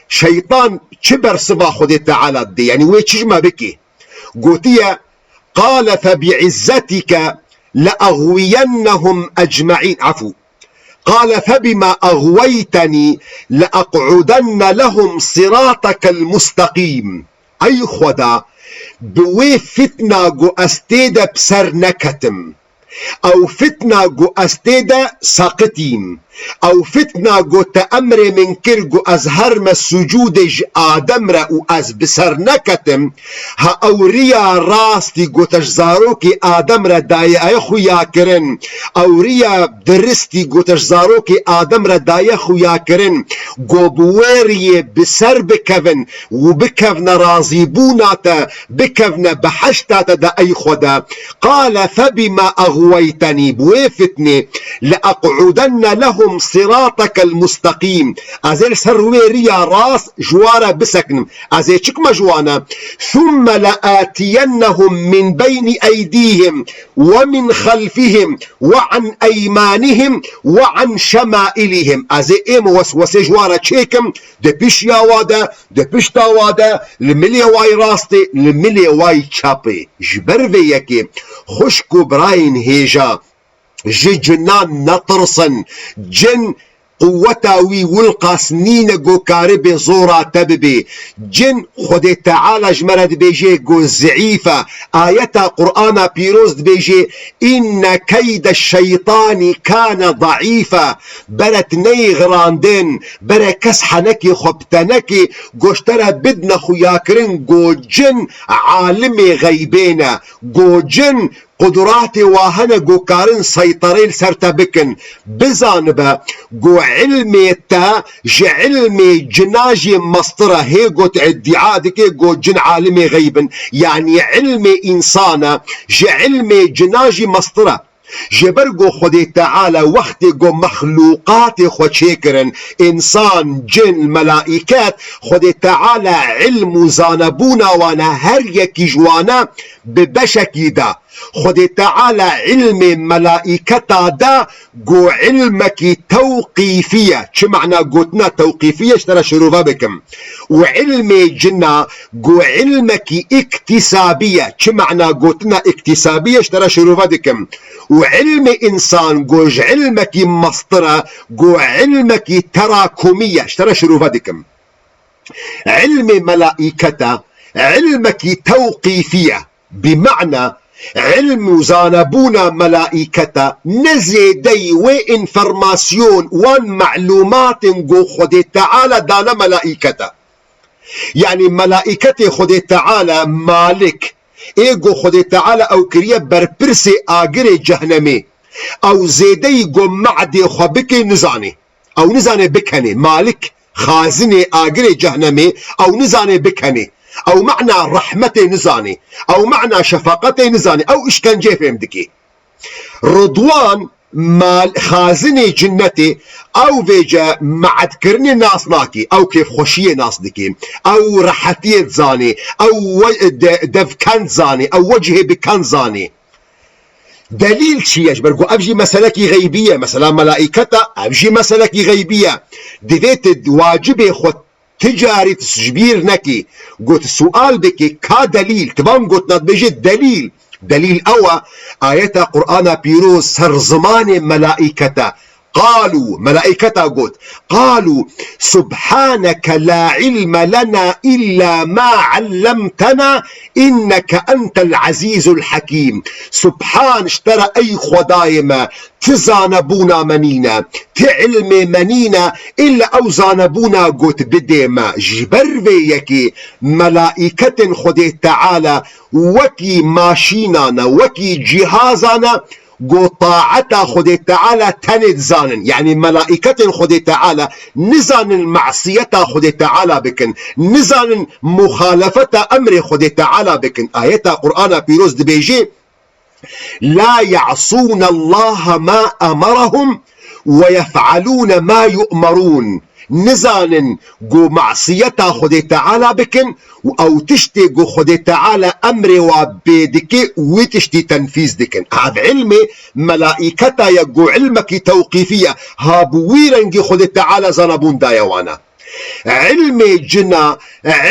Şeytan çi bersiva Xwedê Teala didê? Yanî wê çi ji me bike? Gotiye, "Qale fe bi izzetike le aghwiyennehum ecmaîn." Efû. "Qale fe bima aghweytenî le aq'udenne lehum siratekel mustekîm." Ey Xweda, bi wê fitna ku ez tê de bi ser neketim. Ew fitna ku ez tê de seqitîm. Ew fitna ku te emrê min kir ku ez herme sucûdê ji Adem re û ez bi ser neketim. Ha ew riya rastî ku te ji zarokê Adem re daye, ey xuya kirin. Ew riya diristî ku te ji zarokê Adem re daye xuya kirin. Ku bi wê riyê bi ser bikevin û bikevne razîbûna te, bikevne behişta te de ey Xweda. Qale fe bima aghweytenî, bi wê fitnê, le aq'udenne lehum siratekel mustekîm. Ez ê li ser wê riya rast ji wan re bisekinim. Ez ê çi kime ji wan e? Thumme le atiyennehum min beynî eydîhim ve min xelfihim ve an eymanihim ve an şemailihim. Ez ê êm weswesê ji wan re çêkim, di pişiya wa de, di pişta wa de, li milê way rastê, li milê way çepê. Ji ber vê yekê xwişk û birayên hêja, ji cinan netirsin. Cin quweta wî wilqas nîne ku karibê zora te bibê. Cin Xwedê Teala ji me re dibêje ku zeîf e. Ayeta Qur'ana pîroz dibêje, "Înne keyde şeytanî kane zeîfe." Bere tu neyê xirandin, bere kes henekê xwe bi te neke, go ji te re bidine xuyakirin, go cin alimê xeybê ne, go cin quduratê wa hene ku karin seyterê li ser te bikin. Bizanibe ku ilmê te ji ilmê cina jî mestir e. Hê got îdîa dike ku cin alimê xeyb in. Yanî ilmê însan e ji ilmê cina jî mestir e. Ji ber ku Xwedê Teala wextê ku mexlûqatê xwe çêkirin, însan, cin, melaîket, Xwedê Teala ilm û zanebûna wan e, her yekî ji wan e bi beşekî da. Xwedê Teala ilmê melaîketa da ku ilmekî tewqîfî ye. Çi mana gotina tewqîfî ye? Ji te re şirove bikim. Û ilmê cina ku ilmekî îktîsabî ye. Çi mana gotina îktîsabî ye? Ji te re şirove dikim. Û ilmê însan ku ji ilmekî mestir e, ku ilmekî terakumî ye. Ji te re şirove dikim. Ilmê melaîketa ilmekî tewqîfî ye. Bi mana ilm û zanebûna melaîketa ne zêdeyî wê înformasyon, wan melûmatên ku Xwedê Teala dane melaîketa. Yanî melaîketê Xwedê Teala Malik, ê ku Xwedê Teala ew kiriye berpirsê agirê cehnemê, ew zêdeyî ku me'dê xwe bike nizane. Ew nizane bikenê. Malik, xazinê agirê cehnemê, ew nizane bikenê. Ew mana rehmetê nizane. Ew mana şefaqetê nizane. Ew îşkenceyê fêm dike. Ridwan, mal, xazinê cinnetê, ew vêce me'dkirinê nas nake. Ew kêfxweşiyê nas dike. Ew rehetiyê dizane. Ew we-, de-, devkend zane. Ew wecihê bikend zane. Delîl çi ye? Ji ber ku ev jî meselekî xeybî ye. Mesela melaîketa, ev jî meselekî xeybî ye. Divê tu wacibê xwe ti carî tu ji bîr nekî. Got sual bikî, ka delîl? Tu van gotina dibêje delîl. Delîl ew e, ayeta Qur'ana pîroz ser zimanê melaîketa. Qalû, melaîketa got, qalû, subhaneke la ilme lena illa ma allemtena, inneke entel azîzul hekîm. Subhan ji te re ey Xwedayê me, ti zanebûna me nîne, ti ilmê me nîne, illa ew zanebûna got bidê me. Ji ber vê yekê melaîketên Xwedê Teala wekî maşîna ne, wekî cîhaza ne, ku taeta Xwedê Teala tenê dizanin. Yanî melaîketên Xwedê Teala nizanin masiyeta Xwedê Teala bikin, nizanin muxalefeta emrê Xwedê Teala bikin. Ayeta Qur'ana pîroz dibêje, "La ya'sûnellaha ma emerahum ve yef'alûne ma yu'merûn." Nizanin ku masiyeta Xwedê Teala bikin û ew tiştê ku Xwedê Teala emrê wa bê dike, wî tiştî tenfîz dikin. Ev ilmê melaîketa ye ku ilmekî tewqîfî ye. Ha bi wî rengî Xwedê Teala zanebûn daye wana. Ilmê cina,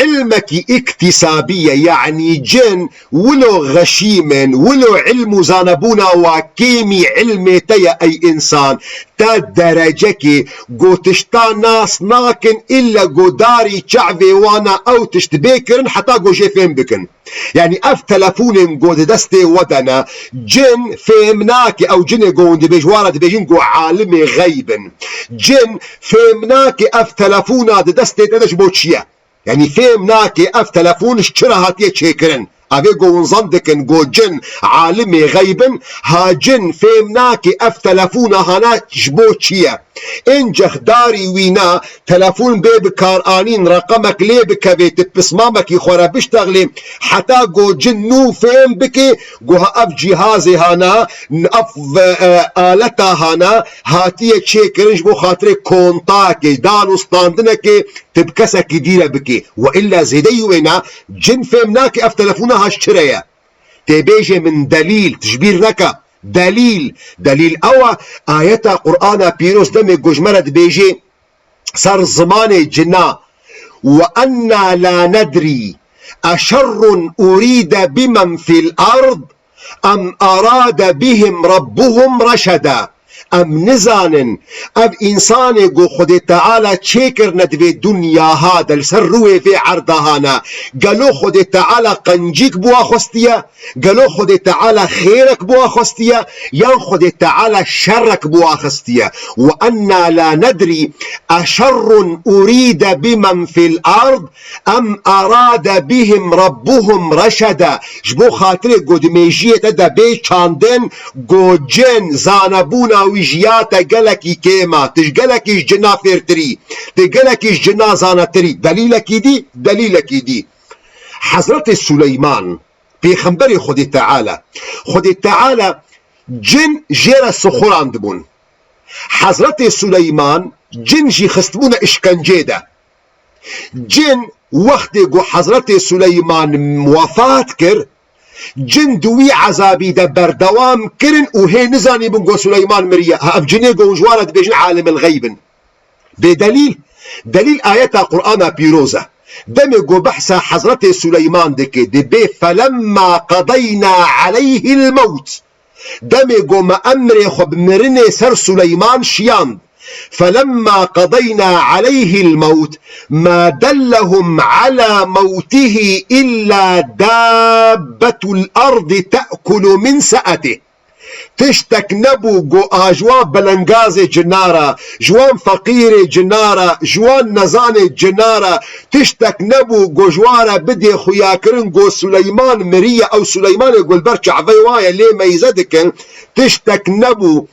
ilmekî îktîsabî ye, yanî cin wilo xeşîm in, wilo ilm û zanebûna wa kêmî ilmê te ye ey însan, te derecekê ku tişta nas nakin, îlle ku darî çavê wana ew tişt bê kirin heta ku jê fêm bikin. Yanî ev telefonên ku di destê we de ne, cin fêm nake, ew cinê ku hûn dibêj-, wara dibêjin ku alimê xeyb in. Cin fêm nake ev telefona di destê te de ji bo çi ye. Yanî fêm nake ev telefon ji çi re hatiye çêkirin. Evê ku hûn zan dikin ku cin alimê xeyb in, ha cin fêm nake ev telefona hana ji bo çi ye. Încex darî wîna telefon bê bikaranîn, reqemek lê bikevê, tu pismamekî xwe re biştexlê, heta ku cin nû fêm bike, ku ha ev cîhazê hana, ev, e, aleta hana hatiye çêkirin ji bo xatirê kontakê, dan û standinekê tu bi kesekî dî re bikî. We îlla zêdeyî wêna, cin fêm nake ev telefona ha ji çi re ye. Tê bêjê min delîl, tu ji bîr neke. Delîl, delîl ew e, ayeta Qur'ana pîroz demê ku ji me re dibêjê, ser zimanê cina, "Ve enna la nedrî eşerrun urîde bimen fil ard em arade bihim rabbuhum reşeda." Em nizanin ev însanê ku Xwedê Teala çêkirine di vê dunyaha de, li ser rûyê vê erdaha ne, gelo Xwedê Teala qencîk bi wa xwestiye? Gelo Xwedê Teala xêrek bi wa xwestiye, yan Xwedê Teala şerek bi wa xistiye? "Ve enna la nedrî eşerrun urîde bimen fil ard em arade bihim rabbuhum reşeda." Ji bo xatirê ku di mêjiyê te de bê çandin, ku cin zanebûna wî ji ya te gelekî kêm e, tu ji gelekî ji cina fêrtirî, tu gelekî ji cina zanetirî. Delîlekî dî, delîlekî dî. Hezretê Suleyman, pêxemberê Xwedê Teala, Xwedê Teala cin jê re sixurandibûn. Hezretê Suleyman cin jî xistibûne îşkencê de. Cin wextê ku Hezretê Suleyman wefat kir, Cin di wî ezabî de berdewam kirin û hê nizanîbûn ku Suleyman miriye. Ha, ev cinê ku ji wan re dibêjin alimil xeyb in. Bê delîl? Delîl ayeta Qur'ana pîroz e. Demê ku behsa Hezretê Suleyman dike, dibê: "Felemma qedeyna aleyhil mewt." Demê ku me emrê xwe bi mirinê ser Suleyman şiyand. "Felemma qedeyna aleyhil mewt, ma dellehum ala mewtihi illa dabbetul ardi te'kulu min se'etih." Tiştek nebû ku a ji wan belengazê cinara, ji wan feqîrê cinara, ji wan nezanê cinara, tiştek nebû ku ji wan re bidê xuyakirin ku Suleyman miriye, ew Suleymanê ku li ber çavê wan ye lê meyze dikin, tiştek nebû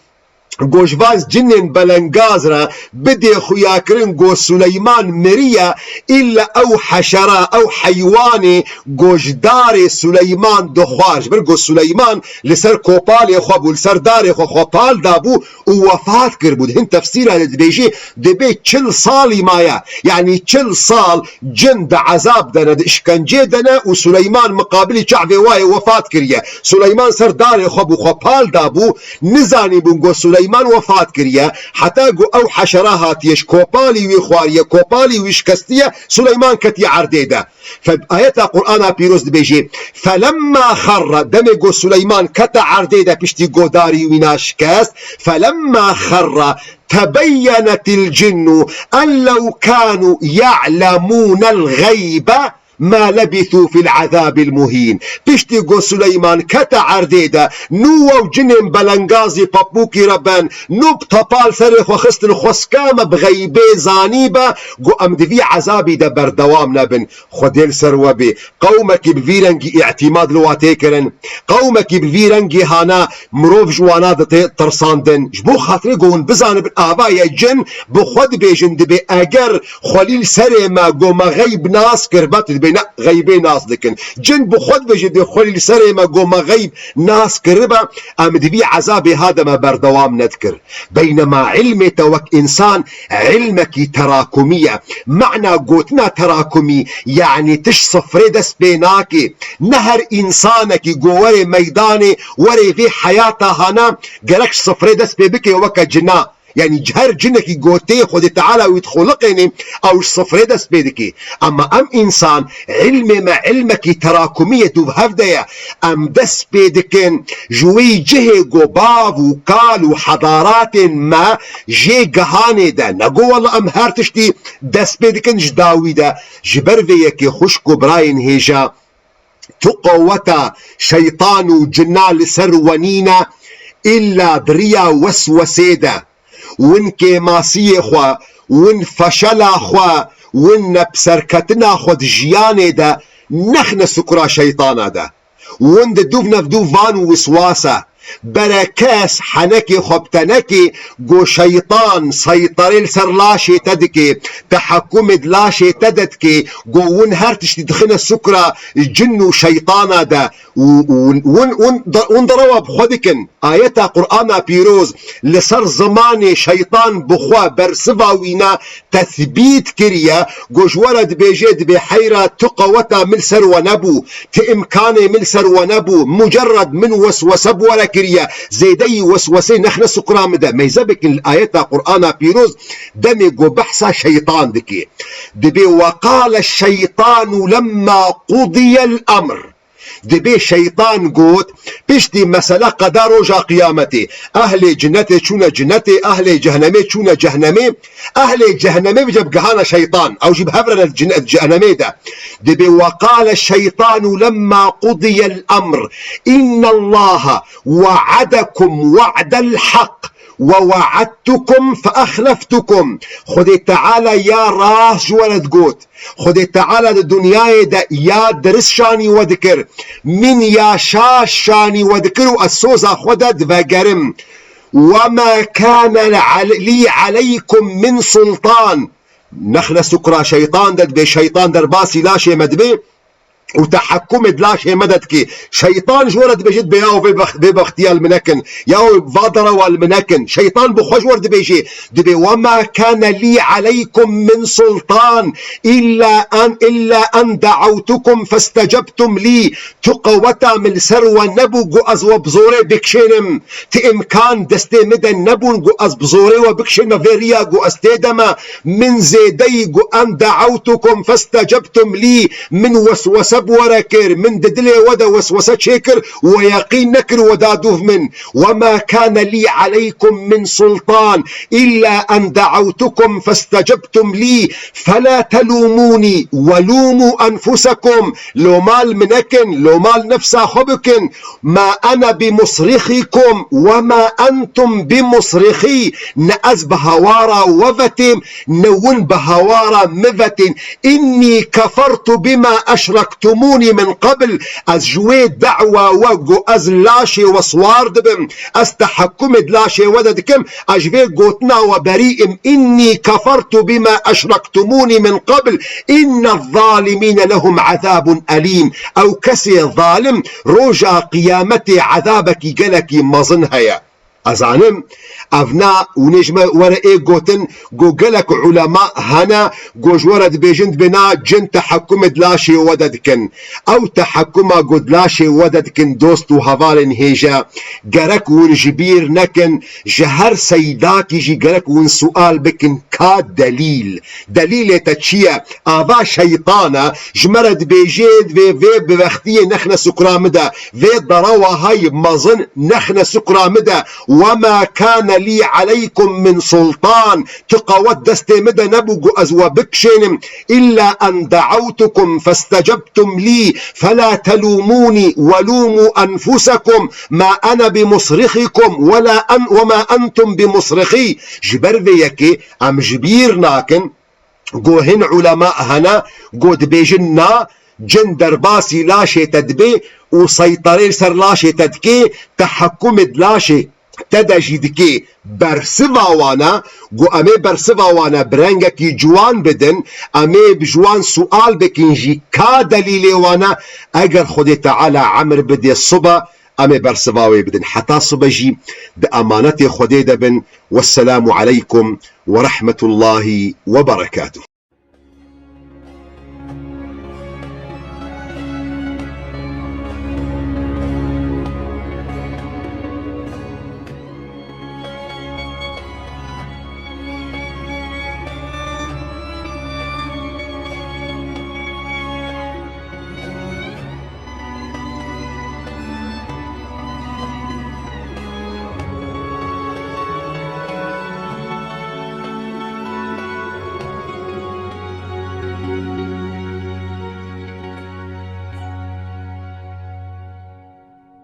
ku ji van cinên belengaz re bidê xuyakirin ku Suleyman miriye, îlla ew heşera, ew heywanê ku ji darê Suleyman dixwar. Ji ber ku Suleyman li ser kopalê xwe bû, li ser darê xwe xwe pal dabû û wefat kiribû. Di hin tefsîra de dibêjê, dibê çil salî maye. Yanî çil sal cin di ezab de ne, di işkencê de ne û Suleyman miqabilî çavê wayê wefat kiriye. Suleyman ser darê xwe bû, xwe pal dabû, nizanîbûn ku Suleyman wefat kiriye, heta ku ew heşera hatiye ji kopalî wî xwariye, kopalî wî şikestiye, Suleyman ketiye erdê de. Fe-, ayeta Qur'ana pîroz dibêjê, "Felemma xerra", demê ku Suleyman kete erdê de piştî ku darî wîna şikest, "felemma xerra tebeyyenetil cinnu en lew kanu ya'lemûnel xeybe ma lebisû fil azâbil muhîn." Piştî ku Suleyman kete erdê de, nû ew cinên belengazî papûkî re ben, nû bi tepal serê xwe xistin, xwesika me bi xeybê zanîbe ku em di vî ezabî de berdewam nebin. Xwedê li ser we bê. Qewmekî bi vî rengî îtîmad li wa tê kirin. Qewmekî bi vî rengî hana mirov ji wana dite tirsandin. Ji bo xatirê ku hûn bizanibin, ava ye cin bi xwe dibêjin, dibê eger xwelî li serê me ku me xeyb nas kiribe, tu dibê ne, xeybê nas dikin. Cin bi xwe dibêje, dibê xwelî li serê me ku me xeyb nas kiribe, em di vî ezabê ha de me berdewam nedikir. Beynema ilmê te wek însan ilmekî terakumî ye. Mena gotina terakumî, yanî tu ji sifrê dest pê nakê. Ne her însanekî ku werê meydanê, werê vê heyata hana, gerek ji sifrê dest pê bike weke cina. Yanî her cinekî ku tê Xwedê Teala wî dixuliqênê, ew ji sifrê dest pê dike. Ema em însan, ilmê me ilmekî terakumî ye, du bi hev de ye. Em dest pê dikin ji wî cihê ku bav û kal û hedaratên me jê gihanê de. Ne ku wela em her tiştî dest pê dikin ji dawî de. Ji ber vê yekê xwişk û birayên hêja, tu qeweta şeytan û cina li ser we nîne, îlla di riya weswesê de. Win kêmasiyê xwe, win feşela xwe, win nepserketina xwe di jiyanê de nexne sukra şeytana de. Win di dûv navdûv van û wiswasa. Bere kes henekê xwe bi te nekê, ku şeytan seyterê li ser laşê te dike, tehekkumê di laşê te de dike, ku win her tiştî dixine sukra cin û şeytana de. Û, û win, win, win derewa bi xwe dikin. Ayeta Qur'ana pîroz li ser zimanê şeytan bi xwe bersiva wîna tesbît kiriye, ku ji we re dibêje, dibê heyra tu qeweta min li ser we nebû, ti îmkanê min li ser we nebû, mucerred min weswese bi we re kiriye, zêdeyî weswesê nexne sukra min de. Meyze bikin li ayeta Qur'ana pîroz demê ku behsa şeytan dike. Dibê, "Ve qale şeytanu lemma qudiyel emr." Dibê şeytan got, piştî mesele qeda roja qiyametê, ehlê cinetê çûne cinetê, ehlê cehnemê çûne cehnemê, ehlê cehnemê bi cem gihana şeytan, ew jî bi hev re ne cine-, cehnemê de. Dibê, "Ve qale şeytanu lemma qudiyel emr, innallaha we'adekum we'del haq, ve we'adtukum fe exleftukum." Xwedê Teala ya rast ji we re digot. Xwedê Teala di dinyayê de ya dirist şanî we dikir. Min ya şaş şanî we dikir û ez soza xwe de divegerim. "Ve ma kâne li aleykum min sultan." Nexne sukra şeytan de dibê, şeytan derbasî laşê me dibe. û tehekkumê di laşê me de dikî. Şeytan ji we re dibêje dibê yaw vê bex-, vê bextiya li min nekin, yaw va derewa li min nekin. Şeytan bi xwe ji we re dibêje, dibê: "Wema kâne lî aleykum min sultan, illa en, illa en da'awtukum festecebtum lî." Tu qeweta min li ser we nebû, ku ez we bi zorê bikişênim. Ti îmkan destê min de nebûn, ku ez bi zorê we bikişênime vê riya, ku ez tê de me. Min zêdeyî, ku en da'awtukum festecebtum lî. Min weswese bi we re kir. Min di dilê we de weswese çêkir. We yeqîn nekir we da dûv min. Wema kâne lî aleykum min sultan, illa en da'awtukum festecebtum lî. Fela telûmûnî welûmû enfusekum. Loma li min nekin, loma li nefsa xwe bikin. Ma ene bimusrixîkum we ma entum bimusrixî. Ne ez bi hawara we ve têm, ne win bi hawara min ve tên. Înnî kefertu bima eşrektumûnî min qebl. Ez ji wê da'wa we ku ez laşê we siwar dibim, ez tehekkumê di laşê we de dikim, ez ji vê gotina we berî im. Înnî kefertu bima eşrektumûnî min qebl. Înnez-zalimîne lehum ezabun elîm. Ew kesê zalim roja qiyametê ezabekî gelekî mezin heye. Ez zanim, ev na hûnê ji me were ê gotin, ku gelek ulema hene, ku ji we re dibêjin, dibê na cin tehekkumê di laşê we de dikin. Ew tehekkuma ku di laşê we de dikin, dost û hevalên hêje, gerek hûn ji bîr nekin, ji her seydakî jî gerek hûn sual bikin, ka delîl? Delîlê te çi ye? Ava şeytan e, ji me re dibêje, vê, vê bivextiyê nexne sukra min de, vê derewa hay mezin nexne sukra min de. Wema kâne lî aleykum min sultan. Tu qewet destê min de nebû ku ez we bikişênim. Îlla en da'awtukum festecebtum lî. Fela telûmûnî welûmû enfusekum. Ma ene bimusrixîkum wela en, wema entum bimusrixî. Ji ber vê yekê em ji bîr nakin. Ku hin ulema hene, ku dibêjin na, cin derbasî laşê te dibe û seyterê li ser laşê te dike, tehekkumê di laşê te de jî dike. Bersiva wan e, ku em ê bersiva wan e bi rengekî ciwan bidin, em ê bi ji wan sual bikin jî ka delîlê wan e, eger Xwedê Teala emir bide sibe, em ê bersiva wê bidin. Heta sibe jî di emanetê Xwedê de bin. Wesselamu aleykum ve rahmetullahi ve berekatuh.